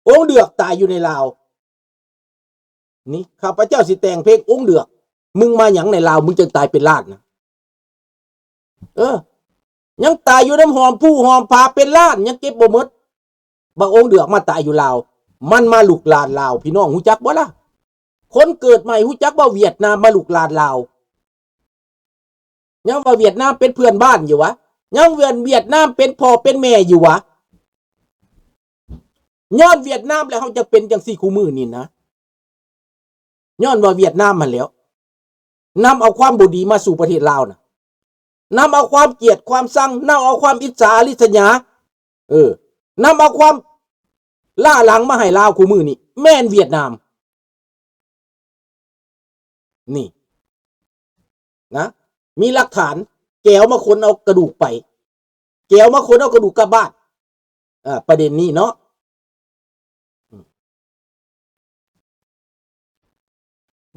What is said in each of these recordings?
ອົງເດືອກຕາຍຢູ່ໃນລາວ. ນີ້ ຂ້າພະເຈົ້າຊິແຕ່ງເພງອົງເດືອກ. ມຶງມາຫຍັງໃນລາວ ມຶງຈຶ່ງຕາຍເປັນລ້ານນະ? ເອີ ຍັງຕາຍຢູ່ນຳຫອມພູຫອມຜາເປັນລ້ານ ຍັງເກັບບໍ່ໝົດ. ບັກອົງເດືອກມາຕາຍຢູ່ລາວ ມັນມາລຸກລານລາວ ພີ່ນ້ອງຮູ້ຈັກບໍ່ລະ? ຄົນເກີດໃໝ່ຮູ້ຈັກບໍ່? ຫວຽດນາມມາລຸກລານລາວ. ຍັງວ່າຫວຽດນາມເປັນເພື່ອນບ້ານຢູ່ຫວາ? ຍັງວ່າຫວຽດນາມເປັນພໍ່ເປັນແມ່ຢູ່ຫວາ? ຍ້ອນຫວຽດນາມແລ້ວເຮົາຈະເປັນຈັ່ງຊີ້ຄູ່ມື້ນີ້ນະ. ຍ້ອນວ່າຫວຽດນາມຫັ້ນແຫຼ້ວ ນຳເອົາຄວາມບໍ່ດີມາສູ່ປະເທດລາວນະ, ນຳເອົາຄວາມກຽດຄວາມຊັງ, ນຳເອົາຄວາມອິດສາລິດສະຫຍາ, ເອີ, ນຳເອົາຄວາມລ້າຫຼັງມາໃຫ້ລາວຄູ່ມື້ນີ້ ແມ່ນຫວຽດນາມ. ນີ້ນະ ມີຫຼັກຖານ, ແກວມາຂົນເອົາກະດູກໄປ, ແກວມາຂົນເອົາກະດູກກັບບ້ານ. ເອີ ປະເດັນນີ້ເນາະ. ອືມ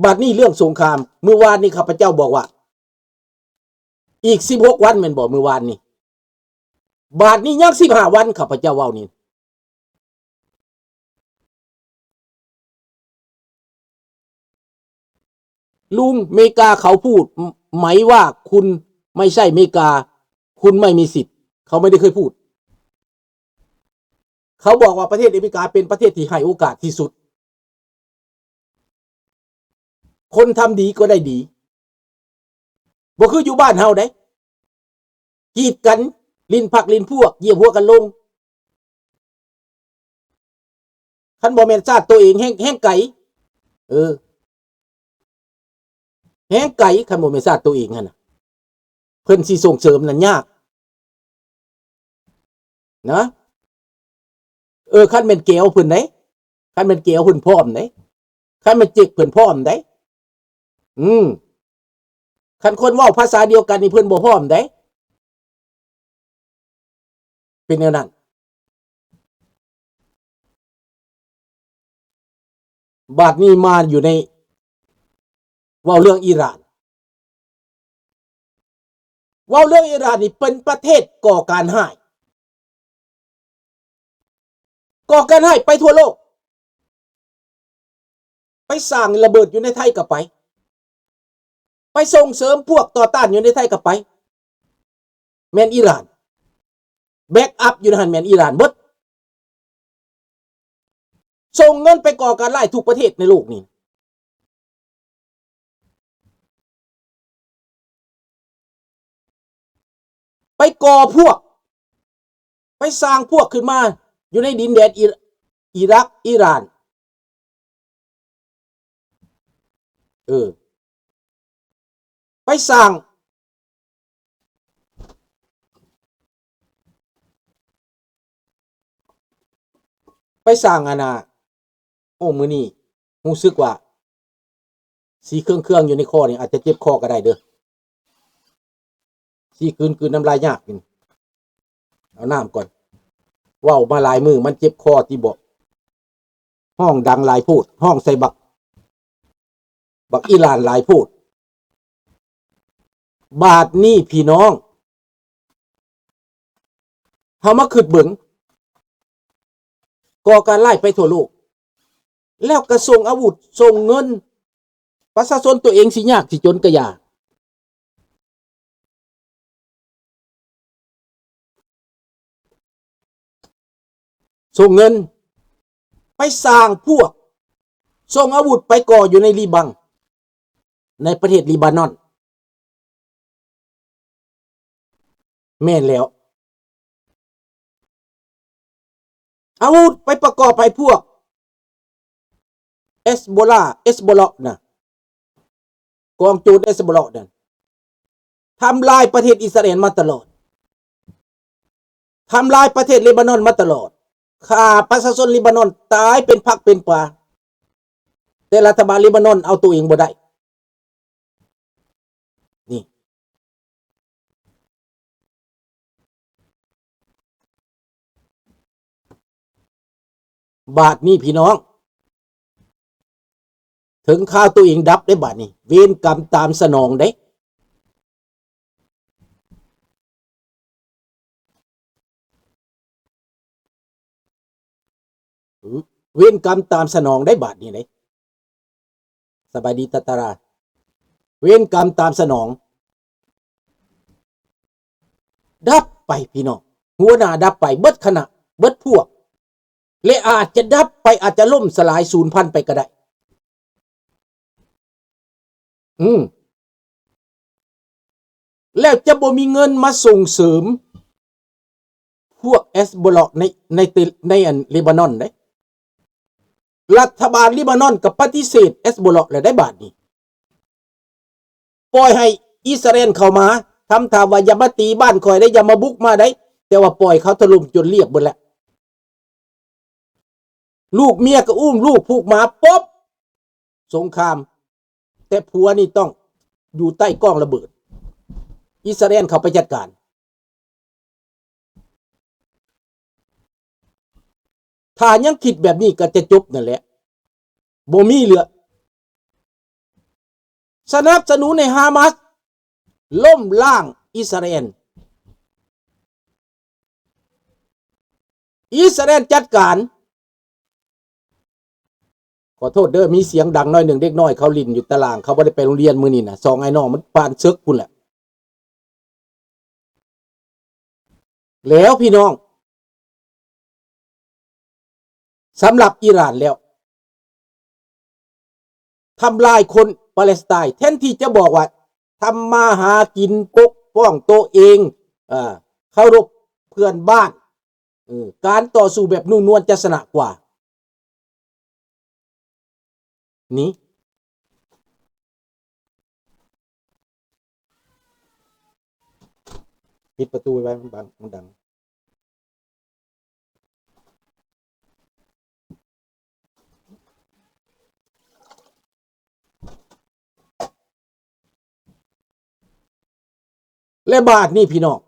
ບັດນີ້ເລື່ອງສົງຄາມ, ມື້ວານນີ້ຂ້າພະເຈົ້າບອກວ່າ ອີກສິບຫົກວັນແມ່ນບໍ່? ມື້ວານນີ້, ບາດນີ້ຍັງສິບຫ້າວັນ, ຂ້າພະເຈົ້າເວົ້ານີ້. ລຸງ ເມກາເຂົາພູດໄໝວ່າຄຸນໄມ່ໃຊ່ເມກາ, ຄຸນໄມ່ມີສິດ, ເຂົາໄມ່ໄດ້ເຄີຍພູດ. ເຂົາບອກວ່າປະເທດອາເມລິກາເປັນປະເທດທີ່ໃຫ້ໂອກາດທີ່ສຸດ. ຄົນທຳດີກໍໄດ້ດີ, ບໍ່ຄືຢູ່ບ້ານເຮົາເດ້, ກີດກັນ, ຫຼິ້ນພັກຫຼິ້ນພວກ, ຢຽບຫົວກັນລົງ. ຄັນບໍ່ແມ່ນຊາດໂຕເອງ ແຮ່ງ ແຮ່ງໄກ, ເອີ, ແຮ່ງໄກ, ຄັນບໍ່ແມ່ນຊາດໂຕເອງຫັ້ນນະ, ເພິ່ນຊິສົ່ງເສີມນັ້ນຍາກ. ນະ ເອີ ຄັນແມ່ນແກວເພິ່ນເດ້, ຄັນແມ່ນແກວເພິ່ນພ້ອມເດ້, ຄັນແມ່ນເຈັກເພິ່ນພ້ອມເດ້. ອືມ ຄັນຄົນເວົ້າພາສາດຽວກັນນີ້ເພິ່ນບໍ່ພ້ອມເດ້, ເປັນແນວນັ້ນ. ບາດນີ້ມາຢູ່ໃນ ເວົ້າເລື່ອງອີຣານ, ເວົ້າເລື່ອງອີຣານນີ້ເປັນປະເທດກໍ່ການຮ້າຍ, ກໍ່ການຮ້າຍໄປທົ່ວໂລກ, ໄປສ້າງລະເບີດຢູ່ໃນໄທກໍໄປ, ໄປສົ່ງເສີມພວກຕໍ່ຕ້ານຢູ່ໃນໄທກໍໄປ. ແມ່ນອີຣານ, ແບັກອັບຢູ່ໃນຫັ້ນແມ່ນອີຣານເບິດ. ສົ່ງເງິນໄປກໍ່ການຮ້າຍທຸກປະເທດໃນໂລກນີ້, ໄປກໍ່ພວກ, ໄປສ້າງພວກຂຶ້ນມາຢູ່ໃນດິນແດນອີ ອີຣັກ, ອີຣານ. ເອີ ໄປສ້າງ ໄປສ້າງອັນນ່າ. ໂອ້ ມື້ນີ້ຮູ້ສຶກວ່າສີເຄືອງໆຢູ່ໃນຄໍນີ້ອາດຈະເຈັບຄໍກໍໄດ້ເດີ. ສີກືນໆ ນ້ຳລາຍຍາກນີ້. ເອົານ້ຳກ່ອນ. ເວົ້າມາຫຼາຍມື້ມັນເຈັບຄໍຕິບໍ? ຮ້ອງດັງຫຼາຍໂພດ, ຮ້ອງໃສ່ບັກ ບັກອີຣານຫຼາຍໂພດ. ບາດນີ້ພີ່ນ້ອງ ເຮົາມາຄິດເບິ່ງ, ກໍ່ການຮ້າຍໄປທົ່ວໂລກ ແລ້ວກໍສົ່ງອາວຸດ, ສົ່ງເງິນ, ປະຊາຊົນຕົວເອງຊິຍາກຊິຈົນກະຢ່າ. ສົ່ງເງິນໄປສ້າງພວກ, ສົ່ງອາວຸດໄປກໍ່ຢູ່ໃນລີບັງ, ໃນປະເທດລີບານອນ. ແມ່ນແລ້ວ. ອາວຸດໄປປະກອບໃຫ້ພວກເອັດໂບລາ, ເອັດໂບລານະ, ກອງໂຈນເອັດໂບລານັ້ນ ທຳລາຍປະເທດອິດສະຣາເອນມາຕະຫຼອດ, ທຳລາຍປະເທດເລບານອນມາຕະຫຼອດ, ຂ້າປະຊາຊົນເລບານອນຕາຍເປັນຜັກເປັນປາ, ແຕ່ລັດຖະບານເລບານອນເອົາໂຕເອງບໍ່ໄດ້. ນີ້ ບາດນີ້ພີ່ນ້ອງ ເຖິງຄາວໂຕເອງດັບເດ້. ບາດນີ້ເວນກຳຕາມສະໜອງເດ້. ອື ເວນກຳຕາມສະໜອງໄດ້ບາດນີ້ເດ້. ສະບາຍດີຕາຕາລາ. ເວນກຳຕາມສະໜອງ ດັບໄປພີ່ນ້ອງ, ຫົວໜ້າດັບໄປ, ເບິດຄະນະ, ເບິດພວກ ແລະ ອາດຈະດັບໄປ, ອາດຈະລົ້ມສະຫຼາຍສູນພັນໄປກໍໄດ້. ອືມ ແລ້ວຈະບໍ່ມີເງິນມາສົ່ງເສີມພວກເອັດສະບອລລາໃນ ໃນ ໃນອັນເລບານອນເດ້. ລັດຖະບານເລບານອນກໍປະຕິເສດເອັດສະບອລລາແລ້ວໄດ໋ບາດນີ້. ປ່ອຍໃຫ້ອິດສະຣາແອນເຂົ້າມາ, ທຳທ່າວ່າຢ່າມາຕີບ້ານຂ້ອຍເດ້, ຢ່າມາບຸກມາໄດ້, ແຕ່ວ່າປ່ອຍເຂົາຖະຫຼົ່ມຈົນລຽບເບິດແລ້ວ. ລູກເມຍກໍອຸ້ມລູກຜູກໝາ, ປົບ! ສົງຄາມ. ແຕ່ຜົວນີ້ຕ້ອງຢູ່ໃຕ້ກ້ອງລະເບີດ. ອິດສະຣາແອນເຂົ້າໄປຈັດການ. ຖ້າຍັງຄິດແບບນີ້ກໍຈະຈົບນັ້ນແຫຼະ. ບໍ່ມີເຫຼືອ. ສະໜັບສະໜູນໃຫ້ຮາມາສລົ້ມລ້າງອິດສະຣາແອນ. ອິດສະຣາແອນຈັດການ. ຂໍໂທດເດີ ມີສຽງດັງໜ້ອຍໜຶ່ງ, ເດັກນ້ອຍເຂົາຫຼິ້ນຢູ່ຕະຫຼາງ, ເຂົາບໍ່ໄດ້ໄປໂຮງຮຽນມື້ນີ້ນະ, ສອງອ້າຍນ້ອງມັນປານເສິກພຸ້ນແຫຼະ. ແລ້ວພີ່ນ້ອງ, ສຳລັບອີຣານແລ້ວ ທຳລາຍຄົນປາເລສໄຕນ໌ ແທນທີ່ຈະບອກວ່າທຳມາຫາກິນ, ປົກປ້ອງໂຕເອງ, ເອີ ເຄົາລົບເພື່ອນບ້ານ, ເອີ ການຕໍ່ສູ້ແບບນຸ່ມນວນຈະຊະນະກວ່າ. ນີ້ ປິດປະຕູໄວ້ ມັນບັງ ມັນດັງ. ແລະບາດນີ້ພີ່ນ້ອງ,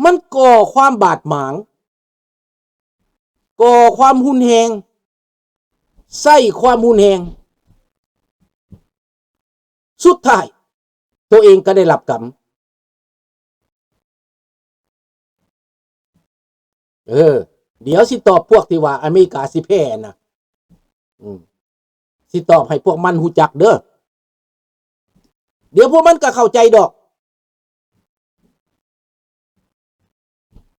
ມັນກໍ່ຄວາມບາດໝາງ, ກໍ່ຄວາມຮຸນແຮງ, ໃຊ້ຄວາມຮຸນແຮງ, ສຸດທ້າຍໂຕເອງກໍໄດ້ຮັບກຳ. ເອີ ດຽວຊິຕອບພວກທີ່ວ່າອາເມລິກາຊິແພ້ນະ. ອືມ ຊິຕອບໃຫ້ພວກມັນຮູ້ຈັກເດີ. ດຽວພວກມັນກໍເຂົ້າໃຈດອກ.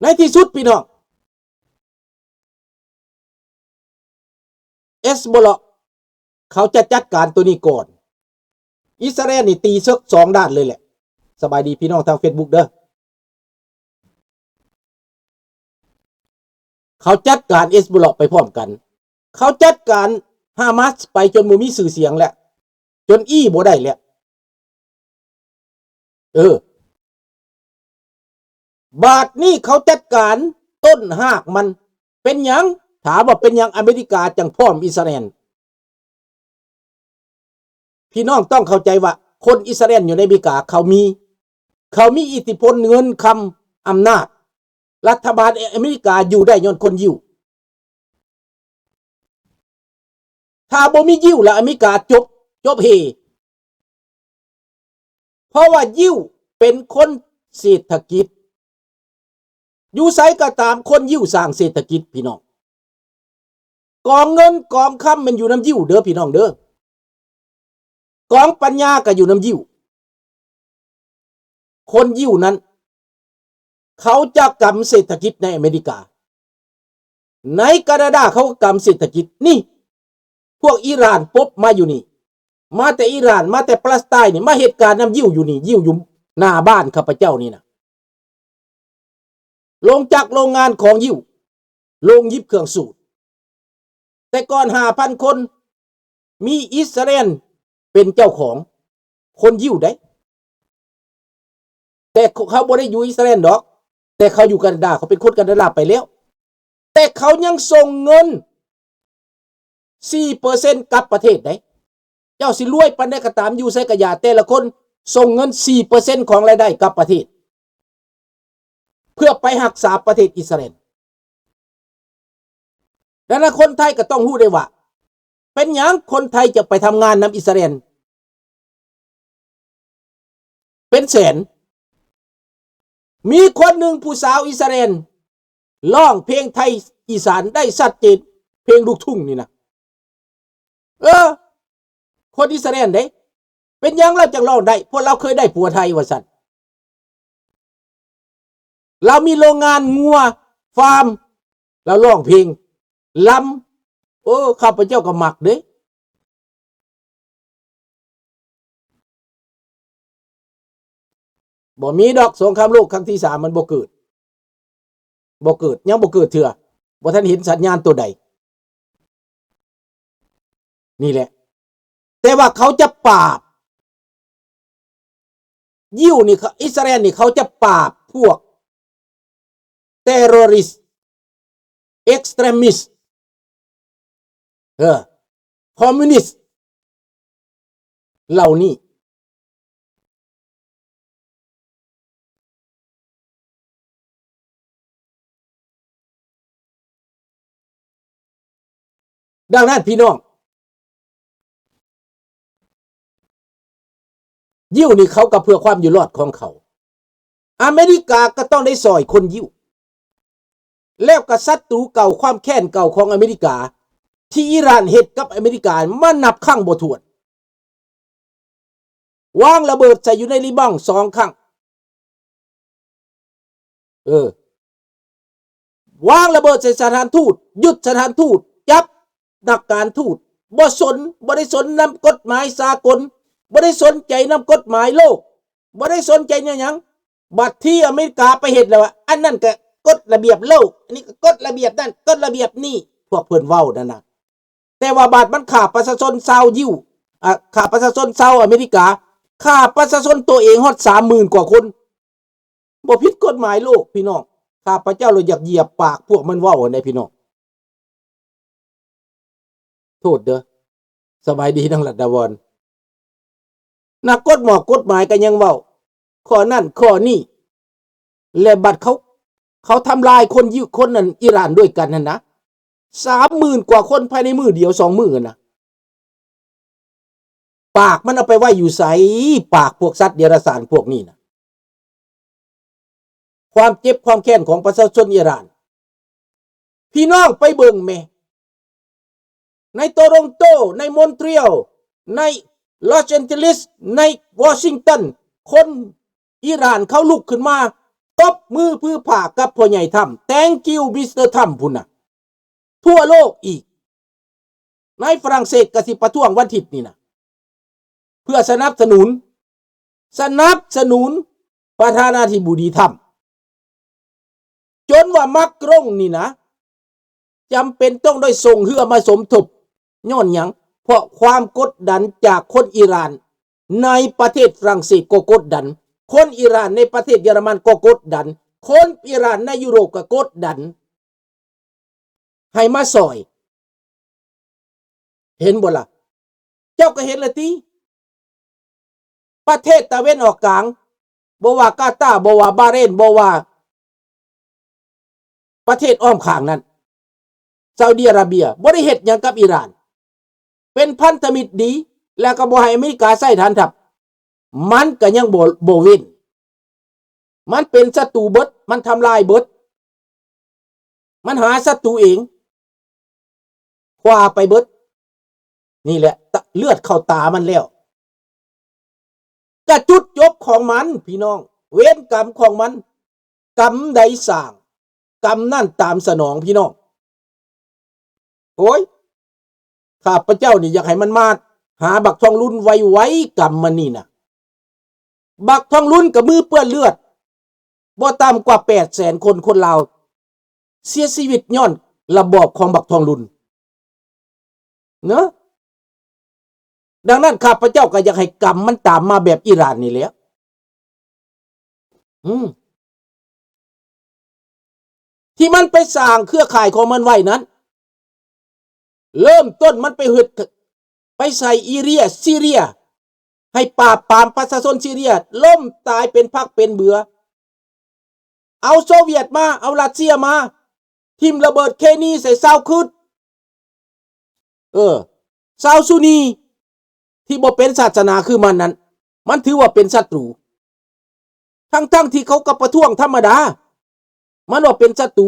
ໃນທີ່ສຸດ ພີ່ນ້ອງ, ເອັດສະບອລລາ ເຂົາຈະຈັດການໂຕນີ້ກ່ອນ. ອິດສະຣາແອນນີ້ຕີເສິກສອງດ້ານເລີຍແຫຼະ. ສະບາຍດີພີ່ນ້ອງທາງເຟສບຸກເດີ. ເຂົາຈັດການເອັດສະບອລລາໄປພ້ອມກັນ. ເຂົາຈັດການຮາມາສໄປຈົນບໍ່ມີຊື່ສຽງແລ້ວ, ຈົນອີ່ບໍ່ໄດ້ແລ້ວ. ເອີ ບາດນີ້ເຂົາຈັດການຕົ້ນຮາກມັນ. ເປັນຫຍັງ? ຖາມວ່າເປັນຫຍັງອາເມລິກາຈັ່ງພ້ອມອິດສະຣາແອນ? ພີ່ນ້ອງຕ້ອງເຂົ້າໃຈວ່າຄົນອິດສະຣາແອນຢູ່ໃນອາເມລິກາ ເຂົາມີ ເຂົາມີອິດທິພົນ, ເງິນຄຳ, ອຳນາດ. ລັດຖະບານອາເມລິກາຢູ່ໄດ້ຍ້ອນຄົນຢິວ. ຖ້າບໍ່ມີຢິວລະອາເມລິກາຈົບ, ຈົບເຮ. ເພາະວ່າຢິວເປັນຄົນເສດຖະກິດ. ຢູ່ໃສກໍຕາມ ຄົນຢິວສ້າງເສດຖະກິດ ພີ່ນ້ອງ. ກອງເງິນກອງຄຳແມ່ນຢູ່ນຳຢິວເດີ ພີ່ນ້ອງເດີ. ກອງປັນຍາກໍຢູ່ນຳຢິວ. ຄົນຢິວນັ້ນ ເຂົາຈະກຳເສດຖະກິດໃນອາເມລິກາ. ໃນການາດາເຂົາກໍກຳເສດຖະກິດ. ນີ້ ພວກອີຣານປົບມາຢູ່ນີ້, ມາແຕ່ອີຣານ, ມາແຕ່ປາລະສະໄຕນ໌ນີ້, ມາເຮັດການນຳຢິວຢູ່ນີ້, ຢິວຢູ່ໜ້າບ້ານຂ້າພະເຈົ້ານີ້ນະ. ໂລງຈັກໂລງງານຂອງຢິວ, ໂລງຫຍິບເຄື່ອງສູດ. ແຕ່ກ່ອນຫ້າພັນຄົນ ມີອິດສະຣາແອນເປັນເຈົ້າຂອງ, ຄົນຢິວໃດ. ແຕ່ເຂົາບໍ່ໄດ້ຢູ່ອິດສະຣາແອນດອກ, ແຕ່ເຂົາຢູ່ການາດາ, ເຂົາເປັນຄົນການາດາໄປແລ້ວ. ແຕ່ເຂົາຍັງສົ່ງເງິນສີ່ເປີເຊັນກັບປະເທດໃດ. ເຈົ້າຊິລວຍປານໃດກໍຕາມ, ຢູ່ໃສກໍຢ່າ, ແຕ່ລະຄົນສົ່ງເງິນສີ່ເປີເຊັນຂອງລາຍໄດ້ກັບປະເທດ ເພື່ອໄປຮັກສາປະເທດອິດສະຣາແອນ. ດັ່ງນັ້ນຄົນໄທກໍຕ້ອງຮູ້ໄດ້ວ່າ ເປັນຫຍັງຄົນໄທຈະໄປທຳງານນຳອິດສະຣາແອນເປັນແສນ. ມີຄົນໜຶ່ງຜູ້ສາວອິດສະຣາແອນ ຮ້ອງເພງໄທອີສານໄດ້ຊັດເຈນ, ເພ ພງລູກທຸ່ງນີ້ນະ. ເອີ ຄົນອິດສະຣາເອນເດ້. ເປັນຫຍັງລາວຈັ່ງຮ້ອງໄດ້? ເພາະລາວເຄີຍໄດ້ຜົວໄທວ່າຊັ້ນ. ລາວມີໂລງງານງົວຟາມ ລາວຮ້ອງເພງລຳ. ໂອ້ ຂ້າພະເຈົ້າກໍມັກເດ້. ບໍ່ມີດອກ ສົງຄາມໂລກຄັ້ງທີສາມມັນບໍ່ເກີດ ບໍ່ເກີດ ຍັງບໍ່ເກີດເທື່ອ ບໍ່ທັນເຫັນສັນຍານໂຕໃດ. ນີ້ແຫຼະ ແຕ່ວ່າເຂົາຈະປາບ ຢິວນີ້ ອິດສະຣາເອນນີ້ ເຂົາຈະປາບພວກ terrorist extremist ເອີ communist ເຫຼົ່ານີ້. ດັ່ງນັ້ນ ພີ່ນ້ອງ ຢິວນີ້ເຂົາກໍເພື່ອຄວາມຢູ່ລອດຂອງເຂົາ. ອາເມລິກາກໍຕ້ອງໄດ້ຊ່ອຍຄົນຢິວ ແລ້ວກໍສັດຕູເກົ່າ ຄວາມແຄ້ນເກົ່າຂອງອາເມລິກາ ທີ່ອີຣານເຮັດກັບອາເມລິກາມານັບຄັ້ງບໍ່ຖ້ວນ. ວາງລະເບີດໃສ່ຢູ່ໃນລິບອນສອງຄັ້ງ. ເອີ ວາງລະເບີດໃສ່ສະຖານທູດ, ຍຶດສະຖານທູດ, ຈັບນັກການທູດ, ບໍ່ສົນ, ບໍ່ໄດ້ສົນນຳກົດໝາຍສາກົນ, ບໍ່ໄດ້ສົນໃຈນຳກົດໝາຍໂລກ, ບໍ່ໄດ້ສົນໃຈແນວຫຍັງ. ບັດທີ່ອາເມລິກາໄປເຮັດແລ້ວວ່າ ອັນນັ້ນກະກົດລະບຽບໂລກ, ອັນນີ້ກະກົດລະບຽບນັ້ນ, ກົດລະບຽບນີ້, ພວກເພິ່ນເວົ້ານັ້ນນະ. ແຕ່ວ່າບາດມັນຂ້າປະຊາຊົນຊາວຢິວ ອາ ຂ້າປະຊາຊົນຊາວອາເມລິກາ, ຂ້າປະຊາຊົນໂຕເອງຮອດສາມໝື່ນກວ່າຄົນ, ບໍ່ຜິດກົດໝາຍໂລກ ພີ່ນ້ອງ. ຂ້າພະເຈົ້າລະຢາກຢຽບປາກພວກມັນເວົ້າຫັ້ນແຫຼະ ພີ່ນ້ອງ. ໂທດເດີ. ສະບາຍດີ ນາງລັດດາວອນ. ນັກກົດໝາຍ ກົດໝາຍກໍຍັງເວົ້າຂໍ້ນັ້ນຂໍ້ນີ້ ແລະ ບັດເຂົາ ເຂົາທຳລາຍຄົນຢິວ ຄົນນັ້ນ ອີຣານດ້ວຍກັນຫັ້ນນະ ສາມໝື່ນກວ່າຄົນພາຍໃນມື້ດຽວສອງມື້ຫັ້ນນະ. ປາກມັນເອົາໄປໄວ້ຢູ່ໃສ? ປາກພວກສັດເດຍລະສານພວກນີ້ນະ. ຄວາມເຈັບຄວາມແຄ້ນຂອງປະຊາຊົນອີຣານ ພີ່ນ້ອງໄປເບິ່ງແມ້ ໃນໂຕຣອນໂຕ, ໃນມອນທຣີອອລ, ໃນລອສແອນເຈລິສ, ໃນວໍຊິງຕັນ, ຄົນອີຣານເຂົາລຸກຂຶ້ນມາຕົບມືຜືຜາກັບພໍ່ໃຫຍ່ທຳ, Thank you Mister Trump ພຸ້ນນະ. ທົ່ວໂລກອີກ ໃນຝຣັ່ງເສດກໍຊິປະທ້ວງວັນທິດນີ້ນະ ເພື່ອສະໜັບສະໜູນ ສະໜັບສະໜູນປະທານາທິບໍດີທຳ ຈົນວ່າມາກຣົງນີ້ນະ ຈຳເປັນຕ້ອງໄດ້ສົ່ງເຮືອມາສົມທົບ. ຍ້ອນຫຍັງ? ເພາະຄວາມກົດດັນຈາກຄົນອີຣານໃນປະເທດຝຣັ່ງເສດກໍກົດດັນ, ຄົນອີຣານໃນປະເທດເຢຍລະມັນກໍກົດດັນ, ຄົນອີຣານໃນຢູໂຣບກໍກົດດັນ ໃຫ້ມາຊ່ອຍ. ເຫັນບໍ່ລະ? ເຈົ້າກໍເຫັນລະຕິ ປະເທດຕາເວັນອອກກາງ, ບໍ່ວ່າກາຕາ, ບໍ່ວ່າບາເຣນ, ບໍ່ວ່າປະເທດອ້ອມຂ້າງນັ້ນ, ຊາວດີອາຣາເບຍ ບໍ່ໄດ້ເຮັດຫຍັງກັບອີຣານ, ເປັນພັນທະມິດດີ ແລ້ວກໍບໍ່ໃຫ້ອາເມລິກາໃຊ້ຖານທັບ, ມັນກໍຍັງບໍ່ ບໍ່ເວັ້ນ. ມັນເປັນສັດຕູເບິດ, ມັນທຳລາຍເບິດ, ມັນຫາສັດຕູເອງ, ຄວ້າໄປເບິດ. ນີ້ແຫຼະ ຕະ ເລືອດເຂົ້າຕາມັນແລ້ວ. ກະຈຸດຈົບຂອງມັນ ພີ່ນ້ອງ, ເວນກຳຂອງມັນ, ກຳໃດສ້າງ ກຳນັ້ນຕາມສະໜອງ ພີ່ນ້ອງ. ໂອ້ຍ ຂ້າພະເຈົ້ານີ້ຢາກໃຫ້ມັນມາຫາບັກທອງລຸນໄວໆ ກຳມັນນີ້ນະ. ບັກທອງລຸນກໍມືເປື້ອນເລືອດ ບໍ່ຕ່ຳກວ່າແປດແສນຄົນ, ຄົນລາວເສຍຊີວິດຍ້ອນລະບອບຂອງບັກທອງລຸນເນາະ. ດັ່ງນັ້ນ ຂ້າພະເຈົ້າກໍຢາກໃຫ້ກຳມັນຕາມມາແບບອີຣານນີ້ແຫຼະ. ອືມ ທີ່ມັນໄປສ້າງເຄືອຂ່າຍຂອງມັນໄວ້ນັ້ນ, ເລີ່ມຕົ້ນມັນໄປເຮັດ ໄປໃສ່ອີເຣຍ ຊີເຣຍ ໃຫ້ປາບປາມປະຊາຊົນຊີເຣຍລົ້ມຕາຍເປັນຜັກເປັນເບືອ. ເອົາໂຊວຽດມາ, ເອົາຣັດເຊຍມາ, ຖິ້ມລະເບີດເຄນີໃສ່ຊາວຄຣິດ ເອີ ຊາວຊູນີທີ່ບໍ່ເປັນສາສະໜາຄືມັນນັ້ນ, ມັນຖືວ່າເປັນສັດຕູ, ທັງໆທີ່ເຂົາກໍປະທ້ວງທຳມະດາ, ມັນວ່າເປັນສັດຕູ.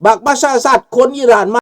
ບັກບັດຊາອາຊາດຂົນອີຣານມ